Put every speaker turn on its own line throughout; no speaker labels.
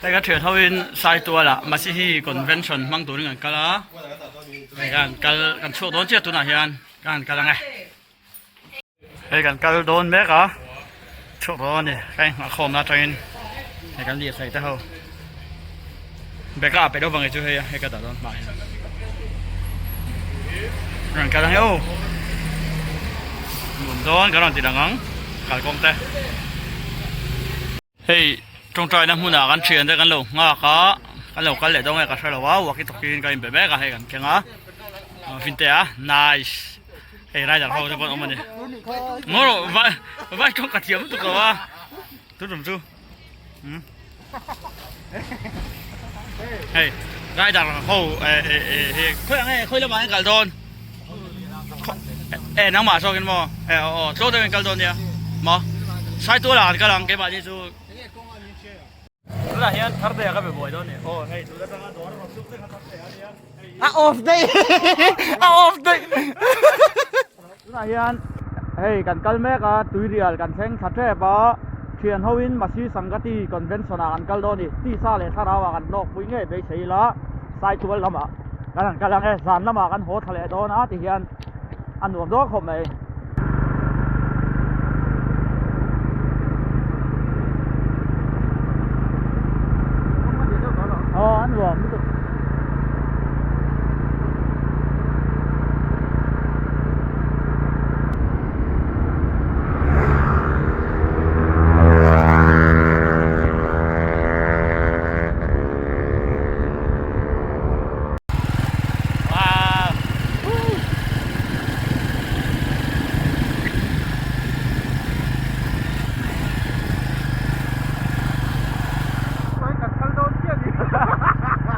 Hei ka thian hoin Saitualah Masihi Convention hmang turin kan kal a, hei kan kal kan chhuak dawn chiah tunah hian ka han kal ang e. Hei kan kal dawn mek a, chhuak dawn a ni, ka inghah khawmna atangin hei kan lirthei te ho bag a pe deuh vang hi chu hei a hei ka dah dawn hmaah hian rawn kal ang e aw nuam dawn kan rawn ti lang ang kalkawng te. Hei tawngtaina hmunah kan thian te kan lo nghak a kan lo kal leh dawn nge ka hre lo a walkie talkie in kan inbe mek a hei kan keng a finte a nice hei rider ho te pawh an awm a ni maw rawh vai vai tawng ka thiam lutuk lo a tu tum chu umm hei rider ho eh eh eh hei khawi ang nge khawi lamah an kal dawn e nangmah zawkin maw e aw aw tlaw deuhin kal dawn nia maw Saitual ah kan kal ang keimahni chu tunah hian Tharte ah ka be buai dawn ni aw hei tun atanga dawr a rawn tuk te kha Tharte a nia
a off daih a off daih
tunah hian hei kan kal mek a tuirial kan thleng thla tep a thian ho in Masi Sangati convention ah kan kal dawn ni tisa leh thlarau ah kan hlawk pui ngei beisei ila Saitual lamah kan han kal ang e, zan lamah kan haw thla leh dawn a ti hian a nuam dawn khawp mai. Aw a nuam lutuk.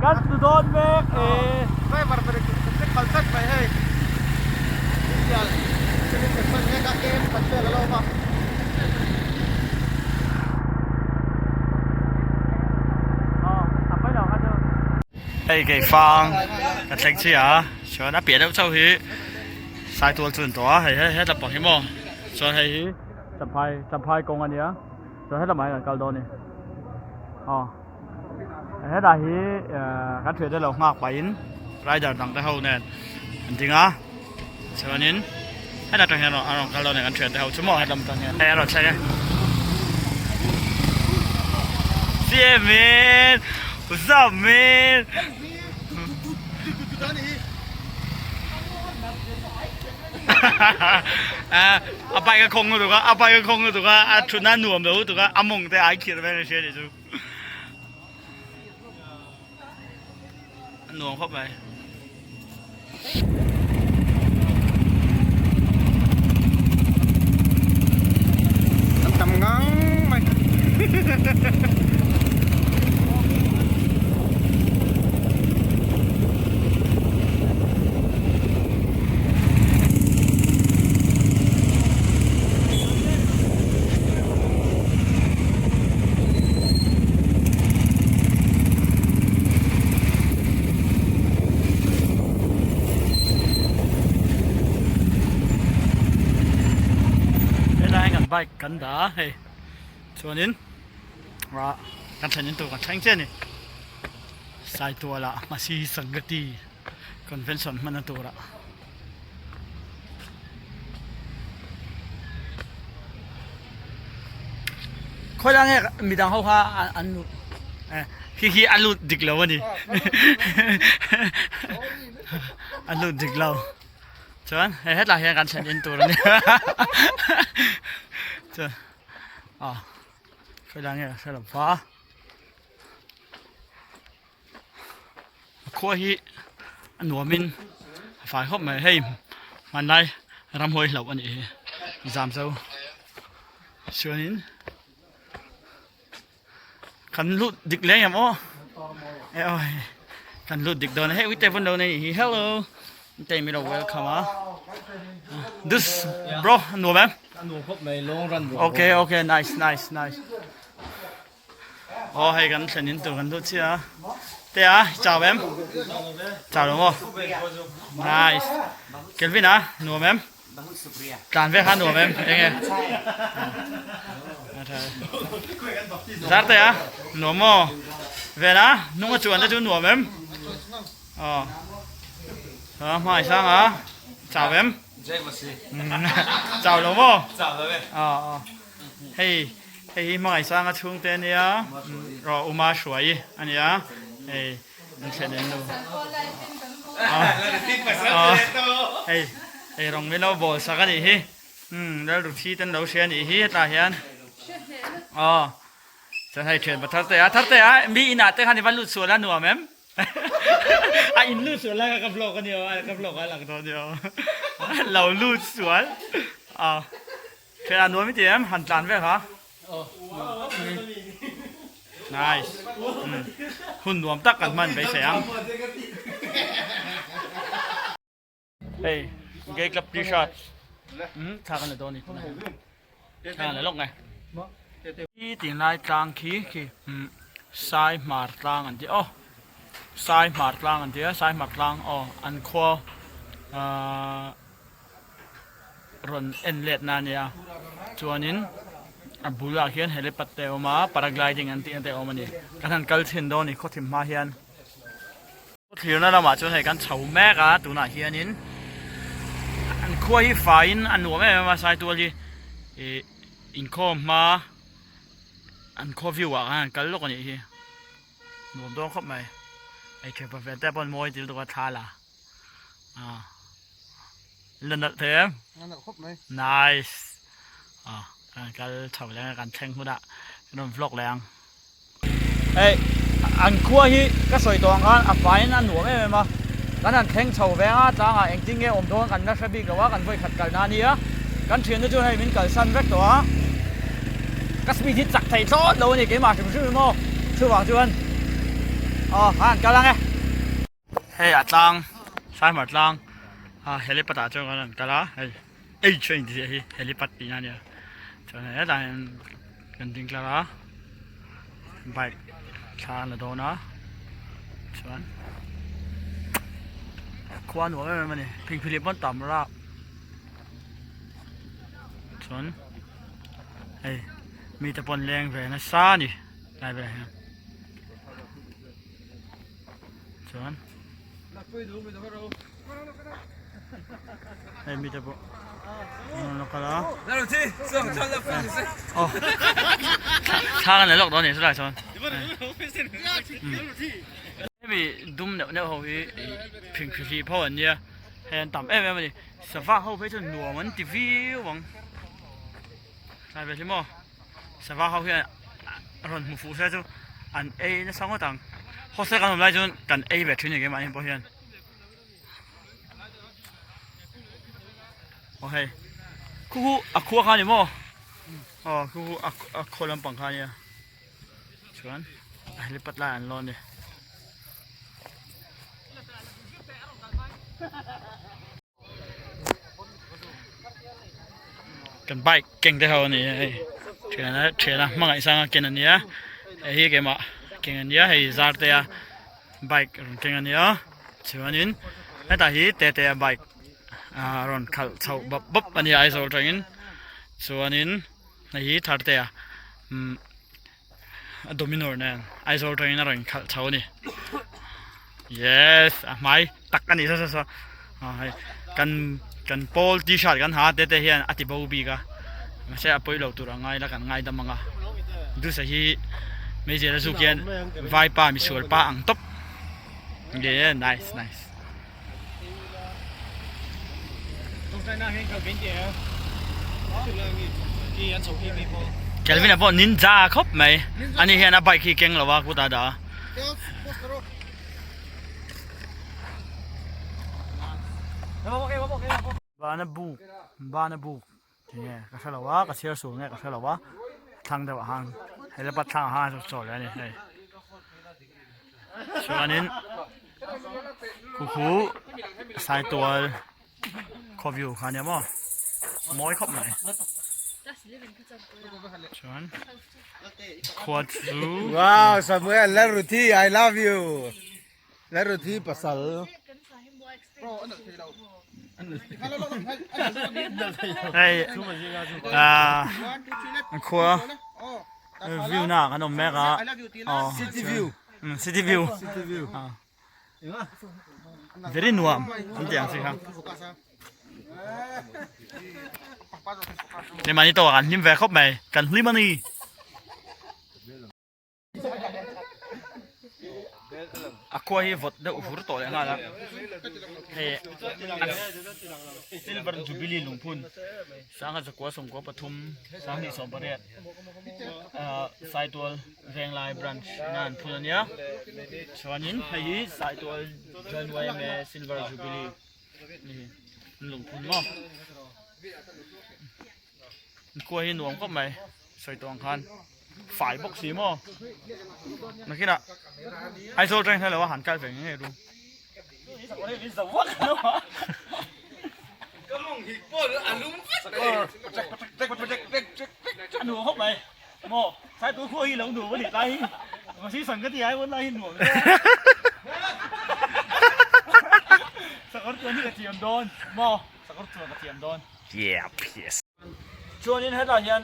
Kan tu dawn mek e.
Driver ber kan kal tlat mai hei.
Hei kei fang ka thleng chi a chuan a piah deuh chauh hi Saitual chu an tawh a hei he lampang hi maw chuan hei hi Champhai Champhai kawng a nia chuan helamah hian kan kal dawn a ni aw hetah hi kan thian te lo nghak pahin rider dang te ho nen an ding a chuanin hetah tang hian a rawn kal dawn a ni kan thian te ho chu maw helam tang hian hei a rawn thleng e see man what's up man a bike a khawng lutuk a a bike a khawng lutuk a a thutna a nuam lo lutuk a a mawng te a khirh vel a hria nih chu a nuam khawp mai.
An tam ngang mai.
Helai hian kan bike kan dah a hei chuanin ah kan thlen in tur kan thleng chiah a ni Saitualah Masi Sangati convention hmanna turah. Khawi lai nge midang ho kha an lut khi khi a lut dik lo a ni a lut dik lo chuan hei hetlai hian kan thlen in tur a ni chuan ah khawi lai nge ka hre lo va. A khua hi a nuamin a fai khawp mai hei hmanlai ramhuai hlauh a nih hi zam zo chuanin kan lut dik leng em aw e aw kan lut dik dawn a hei uite vun lo nei hi hello te mi lo welcome a this bro a nuam em okay okay nice nice nice. Aw hei kan thlen in tur kan duh chiah a te a chau em chau lo maw nice Kelvin a nuam em tlan ve kha nuam em eng e zar te a nuam maw. Vena hnung a chuan te chu nuam em? Aw. A hmai sang a chau em? Chau lo maw?
Chau lo e.
Aw aw. Hei hei hi hmangaih sang a chhungte ania rawh Uma hruai ania hei an thlen in nu. Hei hei rawng min lo bawl sak anih hi. Umm Lalruthi ten lo hria anih hi hetah hian. Aw. Chuan hei thian pa thar te a thar te a mi inah te khan i va lut sual a nuam em a in lut sual lai kha ka vlog a ni aw ka vlog a lang dawn a ni aw lo lut sual a thian a nuam i ti em han tlan vel kha nice hun nuam tak kan hman beisei ang. Hei gay club t-shirt thla kan la dawn a ni tunah hian thla kan la lawk nge khi tinglai tlang khi khi sai hmar tlang an tih aw sai hmar tlang an tih a sai hmar tlang aw an khua ahh rawn en let na a nia chuanin a bulah khian helipad te a awm a paragliding an tih na te a awm a ni kan han kal chhin dawn a ni khawthim hma hian. Thlirna lamah chuan hei kan chho mek a tunah hianin an khua hi faiin a nuam em em a saitual hi ih inkhawm hma an khaw view ah khan an kal lawk a nih hi nuam dawn khawp mai hei thianpa ve te pawh an mawi til tawk a thla la ah la nalh thei em nice ah kan kal chho leh ang kan thleng hunah kan rawn vlog leh ang. Hei an khua hi ka sawi tawh ang khan a faiin a nuam em em a, kan han thleng chho veng a tlangah engtin nge awm dawn kan la hre bik lo a, kan vawi khat kalna a nia, kan thianna chu hei min kalsan vek tawh a, ka speed hi chak thei thlawt lo a ni keimah hrim hrim emaw chuvang chuan aw khan an kal ang e. Hei a tlang Saimar tlang a helipad ah chuan kan rawn kal a hei H a inziah hi helipad tihna a nia chuan hei hetah hian kan ding tlar a bike thla an la dawn a chuan khua nuam em em a ni phingphilip pawn tam rap chuan hei mite pawn leng ve nasa a ni tlai velah hian. Chuan hei mite pawh an rawn la kal a aw thla kan la lawk dawn a ni chulai chuan hemi dum neuh neuh ho hi phingphihli pho an nia hei an tam em em a ni sava ho phei chuan nuam an ti viau ang tlai ve hlim aw. Sava ho hian rawn hmu fuh se chu an ei nasa ngawt ang. Hostel kan awm lai chuan kan ei ve thin eng emah pawh hian. Aw hei khu khu a khua kha ni maw? Aw khu khu a khaw lampang kha nia. Chuan a helipad lai an lawn ni. Kan bike keng te ho a ni a hei thiana thiana hmangaih sanga ken a nia hei hi keimah keng a nia hei zar te a bike rawn keng a nia chuanin hetah hi te te a bike ah rawn khalh chhoh bawp bawp a nia Aizawl atangin chuanin hei hi thar te a umm a dominor nen Aizawl atangin a rawn khalh chho a ni yes a hmai tak a ni sa sa a hei kan kan pawl t-shirt kan ha te te hian a ti bo bik a mahse a pawi lo tur a ngai la kan ngai dam ang a dusa hi hmeichhe zuk hian vaipa misual pa ang tawp nge nice nice. Kelvin a pawh ninja khawp mai ani hian a bike hi keng lo a kutah a dah a. Bana buk bana buk tinge ka hre lo a ka chhiar sual nge ka hre lo a thlang deuh ah khan helipad thlang ah khan a chawl leh a ni hei chuanin khuhu saitual khaw view kha ania maw mawi khawp mai chuan khua chu
Wow Samuel Lalruthi I love you Lalruthi pasal
Hei ah khua view na kan awm mek a
City view.
City view.
City view.
Very nuam an ti ang chi kha. Ni mani to kan hlim ve khawp mai kan hlim ani. A khua hi vawt deuh vur tawh leh nghal a hei an silver jubilee lungphun sangha zakua sawmkua pathum sanghnih sawmpariat ah saitual venglai branch ina an phun ania chuanin hei hi saitual joint yma silver jubilee ni an lungphun maw an khua hi nuam khawp mai sawi tawh ang khan. Fai bawk si maw? Nakinah Aizawl train hlai lo a han kal ve ngei ru. Chuanin hetlai hian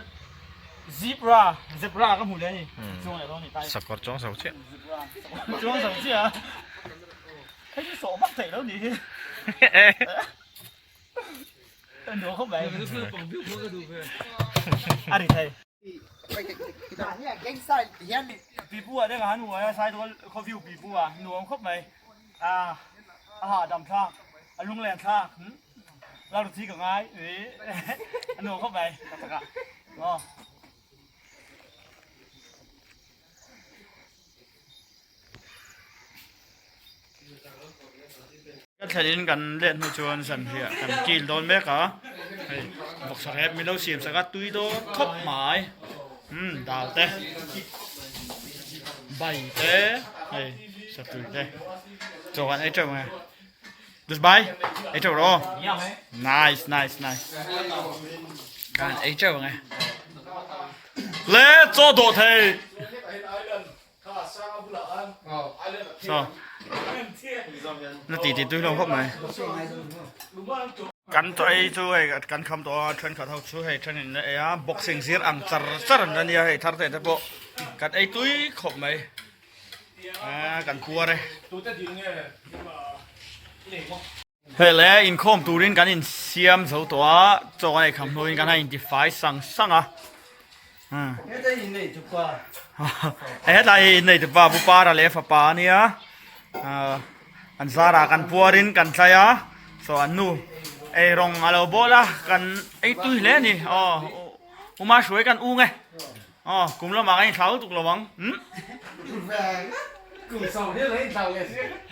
zebra zebra ka hmu leh a ni chuang leh dawn a ni tai
Sakawr chuang zo chiah
zebra sakawr chuang zo chiah a hei chu sawh vak theih lo ni hi a nuam khawp mai a ri thei Pipu ah te ka han uai a Saitual khaw view pipu ah nuam khawp mai a a hahdam thlak a lunglen thlak. Lar thi ka ngai a nuam khawp mai tak tak ah aw. Kan thlen in kan let hnu chuan zanriah kan kil dawn mek a hei vawksa rep min lo siam sak a tui dawn khawp mai umm dal te bai te hei satui te chaw kan ei teuh ang e. Goodbye. Ei teuh rawh aw. Nice, nice, nice. Kan ei teuh ang e. Le chaw dawh thei. So. Na ti ti tui hlawm khawp mai. Kan chaw ei chu hei kan kham tawh a thenkhat ho chu hei then in la ei a boxing zir ang char char an la nia hei thar te te pawh kan ei tui khawp mai. kan khuar e hei le inkhawm turin kan insiam zo tawh a chaw kan ei kham hnuin kan han intifai sang sang a hei hetlai hi innei tupa pu para leh fapa ania an zarah kan puarin kan tlai a saw an nu eirawng a lo bawl a kan ei tui hle a ni aw uma hruai kan ung e. Aw, kum lamah kan inthlau lutuk lo ang. Umm.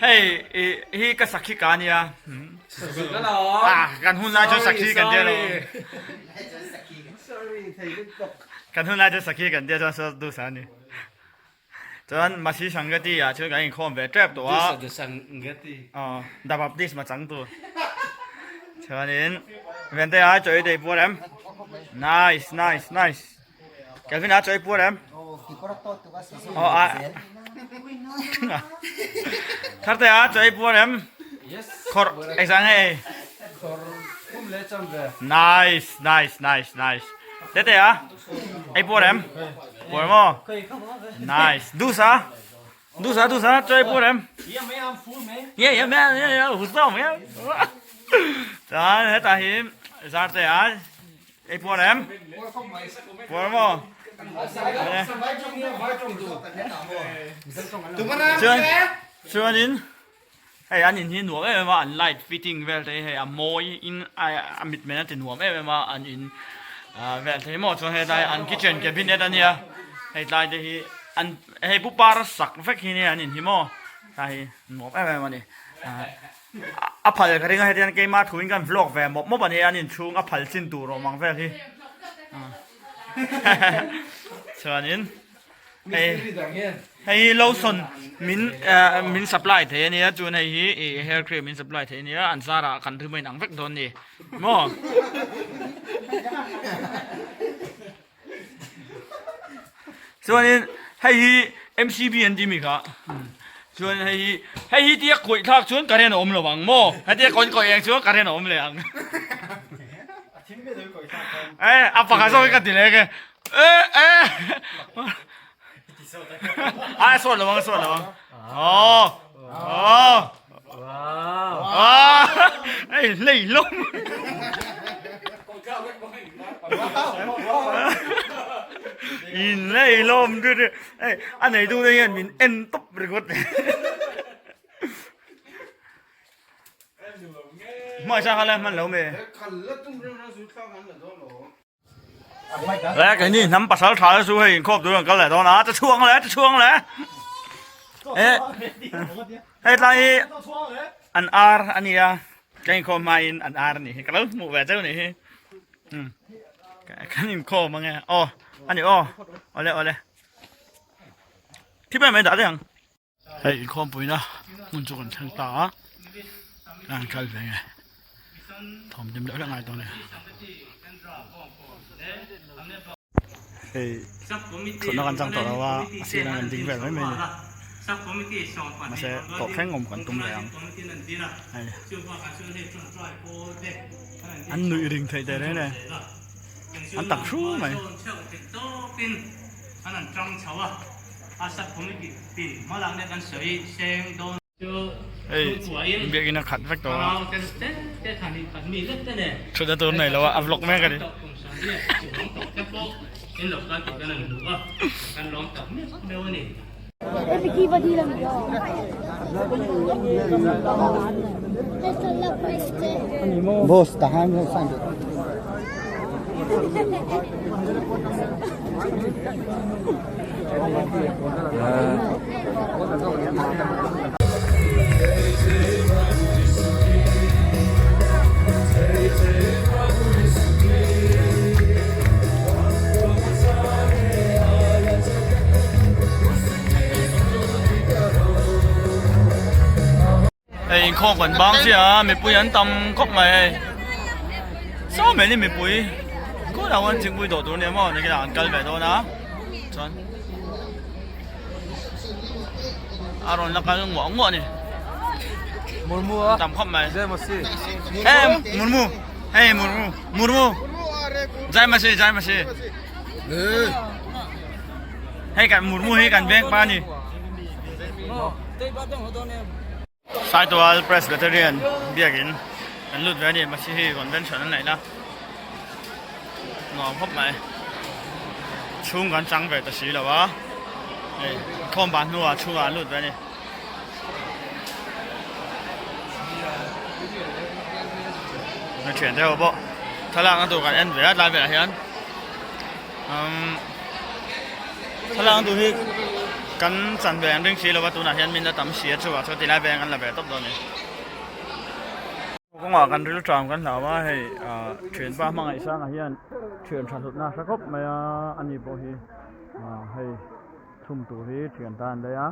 Hei i hi ka sakhi ka ania. Ah, kan hun lai chuan sakhi kan tia lo. Kan hun lai chuan sakhi kan tia chuan saw dusa ani. Chuan Masi Sangati ah chuan kan inkhawm ve tep tawh a. Aw, da baptisma chang tur. Chuanin Vente a chawi dei puar em? Nice, nice, nice. Kelvin a chawi puar em? Aw a Tharte a chawi puar em? Khor exang nge ei? Nice, nice, nice, nice. Tete a ei puar em? Puar maw? Nice. Dusa? Dusa, dusa, chawi puar em? Yeah, yeah, man, yeah, yeah, husam, yeah. Chuan hetah hi Zarte a Ei puar em? Puar maw? Chuan chuanin hei an in hi nuam em em a an light fitting vel te hi hei a mawi in a mit men a ti nuam em em a an in vel te hi maw chuan hetlai an kitchen cabinet a nia hei tlai te hi an hei pu par sak vek hi nia an in hi maw tlai hi nuam em em a ni. A phal ka ring a hetiang keima thuin kan vlog ve mawp mawp a nia an inchhung a phal chin tur awm ang vel hi chuanin hei hei hi lotion min min supply thei a nia chuan hei hi ih hair cream min supply thei a nia an zarah kan rim a inang vek dawn a ni maw. Chuanin hei hi MCB an ti mi kha chuan hei hi hei hi tia kawih thlak chuan current a awm lo ang maw hetia kawn kawih eng chuan current a awm leh ang e a pakhat zawk hi ka ti leh e e e. A sawt lo ang, a sawt lo ang. Aw. Aw. Wow. Ei, hlei hlawm. In hlei hlawm chu chu. Ei, a neitu te hian min en tawp ringawt. Hmai sang kha la hman lo me. Le keini hnam pasal tha te chu hei inkhawp tur an kal leh dawn a ta chhuang le ta chhuang le e hei tlai hi an ar a nia ka inkhawm hmain an ar a nih hi ka lo hmuh ve cheu nih hi kan inkhawm ange aw a ni aw awle awle thi mai mai dah daih ang. Hei inkhawmpuina hmun chu kan thleng ta a, kan han kal ve nge thawm dim deuh hlek ngai dawn e. Hei thutna kan chang tawh lo a, a sirah kan ding vel mai mai a ni. Mahse tawh thleng awm kan tum ve ang. Hei an nuih ring theih teh reng e, an tak hru mai. Hei biakinn a khat vek tawh a thutna tur nei lo a a vlog mek a ni.
Boss tahan san.
Hei inkhawm kan bang chiah a mipui an tam khawp mai hei saw mai ni mipui kawt ah khuan thingpui dawh tur a nia maw nakinah an kal ve dawn a chuan a rawn la kal nguah nguah a ni tam khawp mai hei murmu hei murmu murmu jai masi jai masi hei kan murmu hi kan veng pa a ni. Saitual Presbyterian biakin kan lut ve a ni mahse hei convention an neihna nuam khawp mai chhung kan chang ve ta si lo a hei khawm ban hnuah chhungah an lut ve a ni. A thian te ho pawh thlalakna tur kan en ve a tlai velah hian umm thlalakna tur hi kan chan ve an ring si lo va tunah hian min la tam si a chuvang chuan tilai veng an la ve tawp dawn a ni. Kawngah kan ril ṭam kan hlau a hei ah ṭhianpa hmangaihsangah hian ṭhian ṭha hlutna a hre khawp mai a ani pawh hi ah hei thum tur hi ṭhian ta an lei a.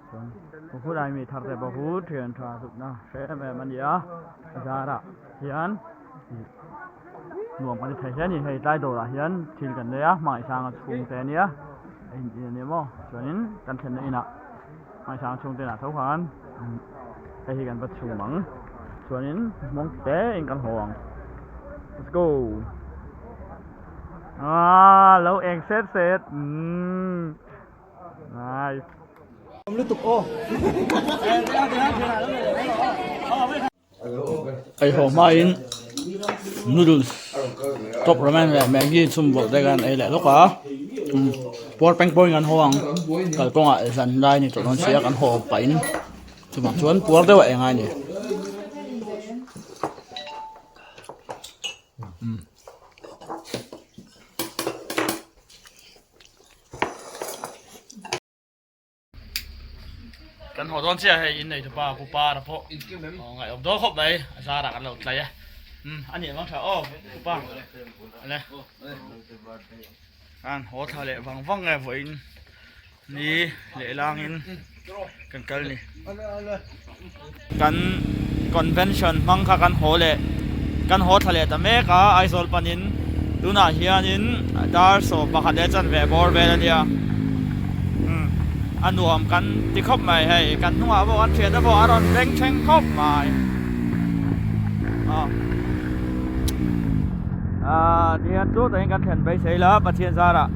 Chuan khawkhulai mi thar te pawh khu thian tha hlutna hre em em a ni a zarah hian ih nuam kan ti thei hle a ni hei tlai dawrah hian thil kan lei a hmangaihsanga chhungte a nia a in in a ni maw chuanin kan thlenna inah hmangaihsanga chhungte inah tho khan hei hi kan va chhum ang chuanin hmawng te in kan haw ang let's go ah lo eng set set umm. Nice. Ei haw hmain noodles top ramen leh maggi chhum bawlh te khan ei leh lawk a puar peng pawhin kan haw ang kalkawngah zan lai ni tawh dawn sia kan haw pahin chuvang chuan puar deuh a engai a ni. Kan haw dawn chiah hei innei tupa pu Para pawh ngaihawm dawn khawp mai a zarah kan lo tlai a umm a nih vang tha aw pu Pa ale an haw thla leh vang vang nge vawiin ni lehlangin kan kal ni kan convention hmang kha kan haw leh kan haw thla leh ta mek a Aizawl panin tunah hianin dar 11 leh chanve bawr vel a nia umm a nuam kan ti khawp mai hei kan hnungah pawh kan thiante pawh a rawn beng thleng khawp mai aw ah tihian chu takin kan thlen beisei la Pathian zarah.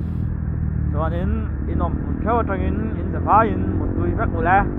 Chuanin in awm hmun theuh atangin in zavaiin muttui vek ule.